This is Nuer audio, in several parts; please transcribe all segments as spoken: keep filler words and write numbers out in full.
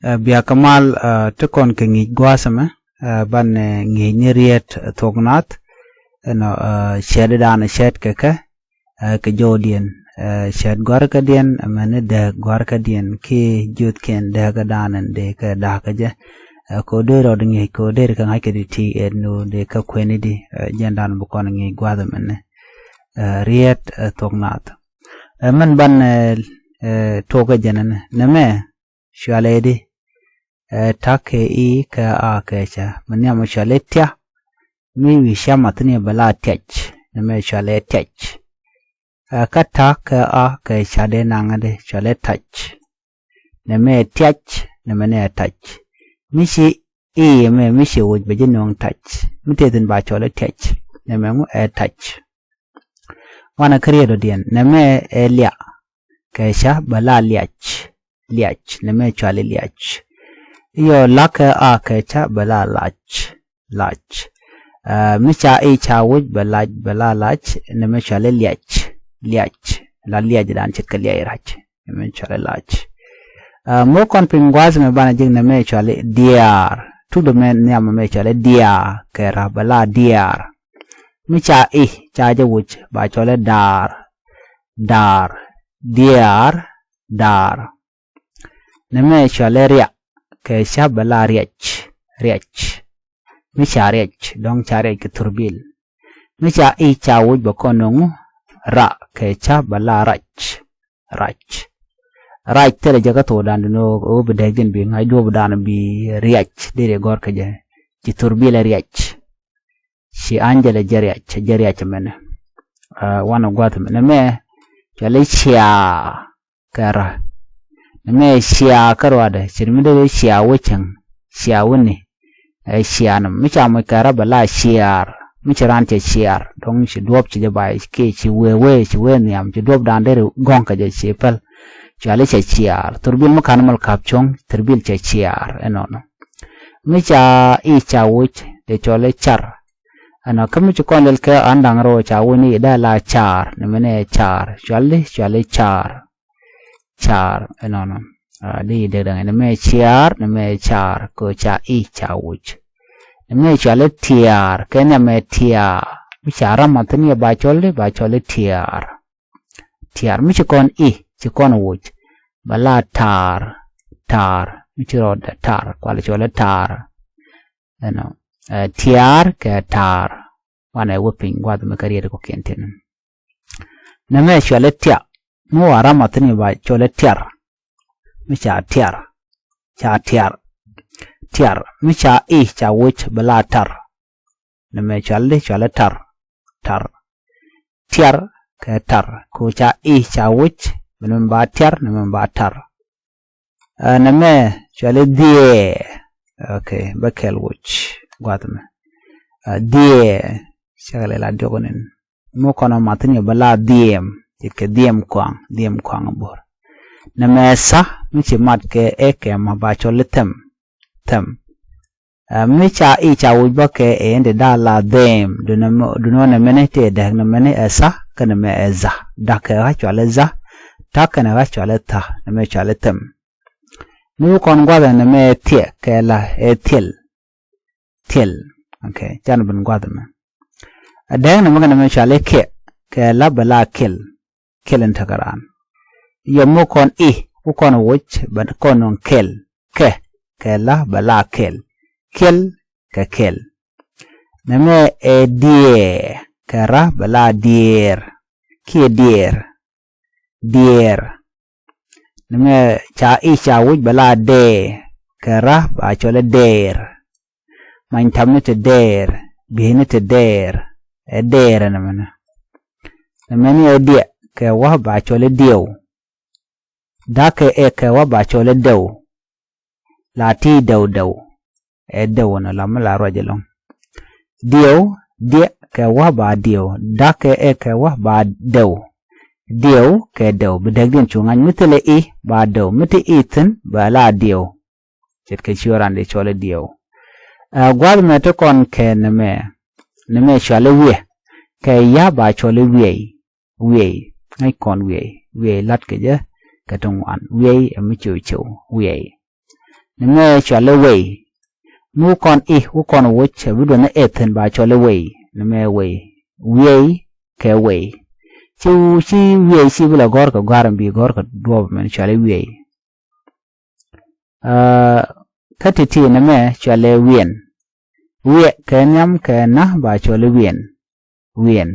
Ɛ, bia kɛ mal, ɛ, ti kɔn kɛ ŋi̱i̱c gua̱a̱th ɛmɛ, ɛ, banɛ, ɛ, ŋi̱i̱c ni riet, ɛ, thuɔk nath, ɛnɔ, ɛ, cɛɛt dan cɛɛt kɛ kɛ, ɛ, kɛ jɔwdiɛn, ɛ, cɛɛt gɔ̱rkädiɛn, ɛmɛni dääk gɔ̱rkädiɛn, kiɛ jiöthkiɛn dääk kä dan ɛn dee kɛ da̱a̱k kä jɛ. Ɛ, kɛ ɣöö deri rɔɔdɛ ŋi̱i̱c, kɛ ɣöö deri kɛ ŋa̱c kɛ ti ti ɛn ɣöö dee kɛ kuɛni di, ɛ, jɛn dan bi kɔn ŋi̱i̱c gua̱a̱th ɛmɛni. Ɛ, riet, ɛ, thuɔk nath. Ɛ, mɛn banɛ, ɛ, ɛ, tuɔk kä jɛn ɛnɛ. Nɛmɛ, cualɛ di, ɛ, ta̱ kɛ i̱ kɛ a kɛ ca. Mi nhiam cualɛ tia. Mi wi̱i̱ ca mathni bɛ la tiac. Nɛmɛ cualɛ tiac. Ɛ, kä ta̱ kɛ a kɛ ca dee naŋ di cualɛ tac. Nɛmɛ tiac, nɛmɛ ni ɛ tac. Mi ci i̱ mɛ, mi ci woc bɛ ji̱ nööŋ tac. Mi tëë thi̱n ba cualɛ tiac. Nɛmɛ ŋu ɛ tac. Wanɛ kä riet dɔ̱diɛn. Nɛmɛ ɛ lia. Kɛ ca bɛ la liac. Liac. Nɛmɛ cuali liac. Yɔ, la kɛ a kɛ ca bɛ la lac. Lac. Ɛ, mi ca i̱ ca woc bɛ lac, bɛ la lac. Nɛmɛ cuali liac. Liac. La liac dan ce̱tkɛ liac rac. Nɛmɛ cuali lac. Ɛ, mi kɔn piny gua̱a̱th mɛ banɛ jek nɛmɛ cuali diaar. Tuk dɔ mɛ nhiam mɛ cuali diaar. Kɛ ra bɛ la diaar. Mi ca i̱ ca jɛ woc ba cuali daar. Daar. Diaar. Daar. Nɛmɛ cuali ria. Kɛ ca bɛ la riac. Riac. Mi ca riac, dɔ̱ŋ ca riac kɛ thurbil. Mi ca i̱ ca woc bɛ kɔn nöŋ ra, kɛ ca bɛ la rac. Rac. Rac thilɛ jɛ kä thokdan, duni ɣöö bi dääkdiɛn bi ŋa̱c duɔ̱ɔ̱pdan bi riac, deri gɔ̱r kɛ jɛ. Ci thurbil ɛ riac. Ci Angelɛ jɛ riac, jɛ riac mɛnɛ. Ɛ, wanɛ gua̱th mɛnɛ mɛ, cuali ciaa kɛ ra. Nɛmɛ ciaa kä ruadɛ, ci mi dee ciaa wä cäŋ, ciaa wä ni. Ɛ ciaa nɔm. Mi ca moc kɛ ra bɛ la ciaar. Mi ci raan cɛ ciaar. Dɔ̱ŋ ci duɔ̱ɔ̱p ci jɛ bay, kiɛ ci wee wee, ci wee nhiam, ci duɔ̱ɔ̱pdan deri gɔ̱ŋ kɛ jɛ ci päl. Cuali cɛ ciaar. Thurbil mi ka̱n mal ka̱p cuɔ̱ŋ, thurbil cɛ ciaar. Ɛnɔnɔ. Mi ca i̱ ca woc, dee cuali car. Ɛnɔ, kä mi ci kɔn lɛl kɛ an da̱ŋ rɛw ca wä ni i̱ dee la car, nɛmɛ ni ɛ car. Cuali, cuali car. Car, ɛnɔnɔ. A, di dee da̱ŋ nɛmɛ ciaar, nɛmɛ car, kɛ ca i̱ ca woc. Nɛmɛ cuali tiaar, kɛ nɛmɛ tiaar. Mi ca ram a thi̱n yɛ ba cɔl di, ba cɔli tiaar. Tiaar, mi ci kɔn i̱, ci kɔn woc. Ba la taar, taar. Mi ci rɔɔdɛ taar, kuali cuali taar. Ɛnɔ, ɛ, tiaar kɛ taar. Wanɛ wä piny gua̱th mi kä riet kɔ̱kiɛn tin. Nɛmɛ cuali tia. Mi wa ram a thi̱n ba cuali tiar. Mi ca tiar. Ca tiar. Tiar. Mi ca i̱ ca woc bɛ la tar. Nɛmɛ cuali di cuali tar. Tar. Tiar kɛ tar. Ko ca i̱ ca woc. Bɛ nɛmɛ ba tiar, nɛmɛ ba tar. Ɛ, nɛmɛ cuali dhiee. Ok, bä kɛl woc gua̱th mɛ. Ɛ, dhiee. Cakɛ lɛ la diɔk nin. Mi kɔn ɔ mathni bä la dhiem. Ce̱tkɛ dhiem kuaŋ, dhiem kuaŋ bo̱r. Nɛmɛ tha, mi ci mat kɛ ɛ kɛ ma ba cɔl i̱ thɛm. Thɛm. Ɛ, mi ca i̱ ca woc bä kɛ ɛ in di da̱a̱ la dhɛɛm. Dunɔ, dunɔ nɛmɛni ti ɛ dääk nɛmɛni ɛ tha, kä nɛmɛ ɛ dha. Da̱k kɛ ɣä cuali dha, ta̱k kɛnɛ ɣä cuali tha, nɛmɛ cuali thɛm. Mi bi kɔn gua̱th ɛ nɛmɛ ɛ thiɛ kɛ la ɛ thiɛl. Thiɛl. Ok, canɛ ben gua̱th ɛmɛ. Ɛ dääk nɛmɛ kɛ nɛmɛ cuali kiɛ, kɛ la bɛ la kiɛl. Kiɛl in tekɛ raan. Yɔ mi kɔn i̱, wä kɔn woc, bɛ kɔn nöŋ kɛl. Kɛ, kɛ la bɛ la kɛl. Kiɛl, kɛ kɛl. Nɛmɛ ɛ diɛɛr, kɛ ra bɛ la diɛɛr. Kiɛ diɛɛr. Diɛɛr. Nɛmɛ ca i̱ ca woc bɛ la dɛɛr, kɛ ra ba cɔl i̱ dɛɛr. Many tap ni ti dɛɛr, bi̱i̱ni ti dɛɛr, ɛ dɛɛr ɛn ɛmɛnɛ. Nɛmɛni ɛ diɛ kɛ wä ba cɔl i̱ diɛw. Da̱k kɛ ɛ kɛ wä ba cɔl i̱ dɛw. La ti dɛw dɛw. Ɛ dɛw ɛn ɛ la mi la ruac ɛlɔ̱ŋ. Diɛw, diɛ kɛ wä ba diɛw. Da̱k kɛ ɛ kɛ wä ba dɛw. Diɛw kɛ dɛw. Bi dääkdiɛn cu ŋa̱c mi thilɛ i̱ ba dɛw. Mi ti i̱ thi̱n ba la diɛw. Ce̱tkɛ ci ɣöö raan dee cɔl i̱ diɛw. Ɛ, gua̱th mɛ ti kɔn kɛ nɛmɛ. Nɛmɛ cuali wiɛ. Kɛ ya ba cɔl i̱ wiɛy. Wiɛy. Ŋäc kɔn wiɛy. Wiɛy la̱t kɛ jɛ kɛ ti ŋuan. Wiɛy ɛ mi cio̱w cio̱w. Wiɛy. Nɛmɛ cɔalɛ wei. Mi wä kɔn i̱ wä kɔn woc, bi duɔth ni ɛ thi̱n ba cɔalɛ wei. Nɛmɛ wei. Wiey kɛ wei. Ci, ci wiey ci bi la gɔ̱r kɛ gɔ̱a̱r in bi gɔ̱r kɛ duɔ̱ɔ̱p mɛn cɔalɛ wiey. Kä ti̱ti̱ nɛmɛ cɔalɛ wiɛn. Wiɛ kɛ nhiam kɛ na ba cɔalɛ wiɛn. Wiɛn.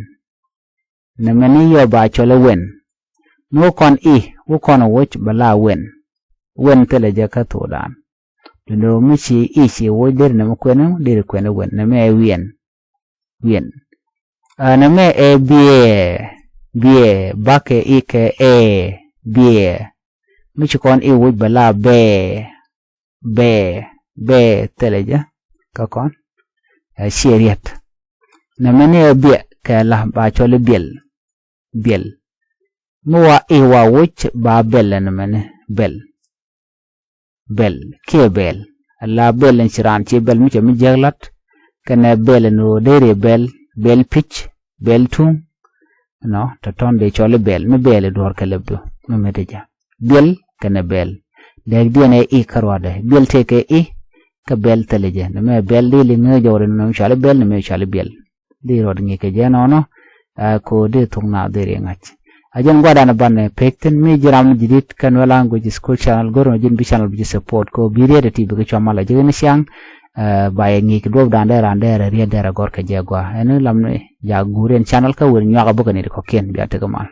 Nɛmɛ ni yɔ ba cɔalɛ wen. Mi wä kɔn i̱ wä kɔn woc bɛ la wen. Wen thilɛ jɛ kä thokdan. Dundo mi ci i̱ ci woc deri nɛmɛ kuɛn, deri kuɛn wen. Nɛmɛ ɛ wiɛn. Wiɛn. Nɛmɛ ɛ biɛ. Biɛ. Bakɛ i̱ kɛ ɛ. Biɛ. Mi ci kɔn i̱ woc bɛ la bɛ. Bɛ. Bɛ thilɛ jɛ kä kɔn. Ɛ ciɛ riɛt. Nɛmɛ ni ɛ biɛ kɛ la ba cɔalɛ biɛl. Biɛl. Mi wa i̱ wa woc ba bɛl ɛ nɛmɛ ni bɛl. Bɛl kiɛ bɛl. La bɛl in ci raan ci bɛl mi cɛ mi jiäk lat. Kɛnɛ bɛl in ɣöö deri bɛl, bɛl pi̱c, bɛl tuŋ. Nɔ tɔ̱tɔ̱n dee cɔl i̱ bɛl mi bɛl i̱ duɔ̱ɔ̱r kɛ lɛpdu mi mɛt i̱ jɛ. Biɛl kɛnɛ bɛl. Dɛɛk diɛn ɛ i̱ kä ruaadɛ biɛl tëëkɛ i̱. Kä bɛl thilɛ jɛ nɛmɛ bɛl di li ŋee jɔwri nɛmɛ cɔl i̱ bɛl nɛmɛ cɔl i̱ biɛl. Di ruɔt ŋi̱i̱c kɛ jɛ nɔnɔ. Ko di thuk na di ri ŋa̱c. A jɛn gua̱dan banɛ pek thin mi ji̱ ram ji̱ dit kɛn wɛ language school channel go̱r mɛ ji̱n bi channel bi ji̱ support ko bi riet ti bi kɛ cua mal a ji̱ ni siang. Ba yɛ ŋi̱i̱c duɔp dan dɛ ran dɛ rɛ riet dɛ rɛ gɔr kɛ jɛ gua ɛn lam ni ja guur yɛn channel kä wer nyuak a bä kɛ ni di kɔkiɛn bia tekɛ mal.